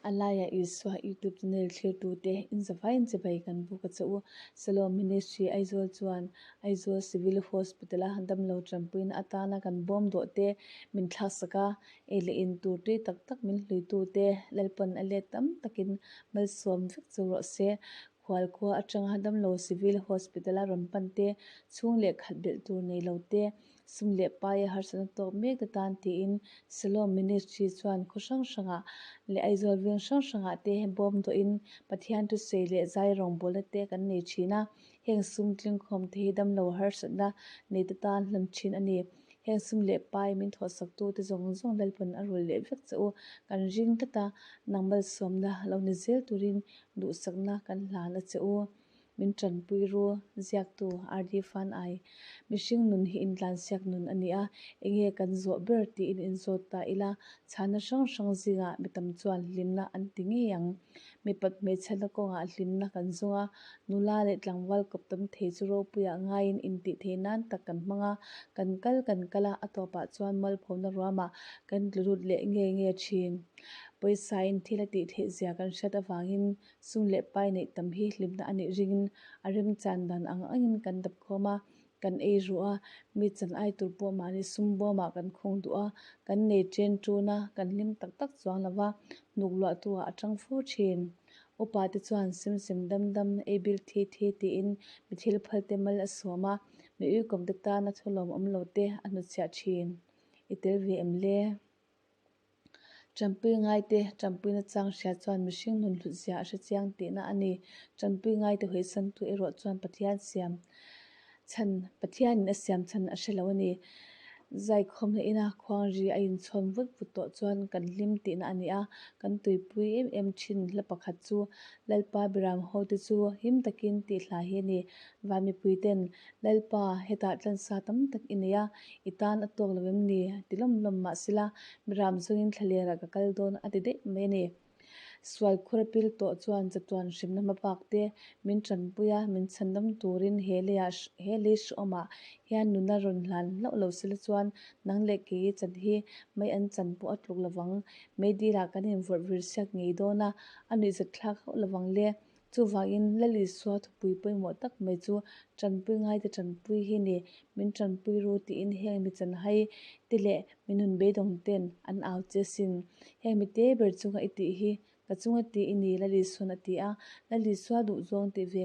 A laiah Isua YouTube channel thlirtute inzavaiin chibai kan buk a che u. Salom Ministry Aizawl chuan Aizawl Civil Hospital-a damlo tanpuina atana kan bawm dawh te min thlaksak a, ei leh in tur tui tak tak min hluitute Lalpan a let tam takin malsawm vek chu rawh se. Khual khua atanga damlo Civil Hospital-a rawn pan te, chhung leh khat belh tur nei lo te, Sum leh paia harsatna tawk mek te tan tiin Siloam Ministry chuan khaw hrang hrangah leh Aizawl veng hrang hrangah te bawm dawhin Pathian thusawi leh zai rawngbawlna te kan nei thin a, heng sum tlingkhawm te hi damlo harsatna nei te tan hlan thin a ni. Heng sum leh pai min thawhsaktu te zawng zawng Lalpawn a rul leh vek che u kan ring tlat a, nang malsawmna lo ni zel turin duhsakna kan hlan a che u. Min tanpui ru, ziaktu RD Fan Ai. Mihring nun hi intlansiak nun a ni a, enge kan zawh ber tiin inzawt ta ila, chhana hrang hrang zingah mi tam chuan hlimna an ti ngei ang. Mipat hmeichhiatna kawngah hlimna kan zawng a, nula leh tlangval kawp tam thei chu ropuiah ngaiin intih thei nan tak kan hmang a, kan kal kan kal a, a tawpah chuan mualphona ruamah kan tlu lut leh nge nge thin. Pawisain thil a tih theih zia kan hriat avangin Sum leh pai neih tam hi hlimna a nih ringin a remchan dan ang angin kan dap khawm a, kan ei ruh a, mi chan ai tur pawh mahni sum bawmah kan khung duh a, kan nei chen ṭun a, kan hlim tak tak chuang lo va, hnuk luahtu ah a ṭang fo ṭhin. Upa te chuan sem sem dam dam, ei bil thi thi tiin mi thil phal te mal a sawm a, mi uikawm te tana thulawm awm lo te a hnutchhiah ṭhin. I tel ve em le? Tanpui ngaite tanpuina chang hria chuan mihring nun hlut zia a hre chiang tihna a ni. Tanpui ngaite hawisantu erawh chuan Pathian siam chhan Pathianin a siam chhan a hre lo a ni. Zaikhawmna ina khuangri a inchhawn vut vut tawh chuan kan hlim tihna a ni a, kan tuipui em em thin hla pakhat chu Lalpa Biram hote chu him takin tih hla hi a ni. Van mipuiten Lalpa, hetah tlansa tam tak i nei a, i tan a tawk lo em ni? ti lawm lawm mah sela, Miram zawngin thlalerah ka kal dawn a ti daih mai a ni. Sual khur a pil tawh chuan chatuan hrimna hmabak te min tanpui a, min chhandam turin he leiah he lei hrehawmah hian nuna rawn hlan hlauh lo sela chuan nang leh kei chan hi mei an chan pawh a tluk lovang. Meidilah kan invawrh vir siak ngei dawn a, a nuihzat thlak hauh lovang le. Chuvangin Lal Isua thupui pawimawh tak mai chu tanpui ngaite tanpui hi ni, min tanpui ru tiin heng mi chanhai te leh mi nun beidawng ten an au che sin. Heng mi te ber chunga i tih hi ka chunga tih i ni Lal Isua'n a ti a, Lal Isua duhzawng tih ve.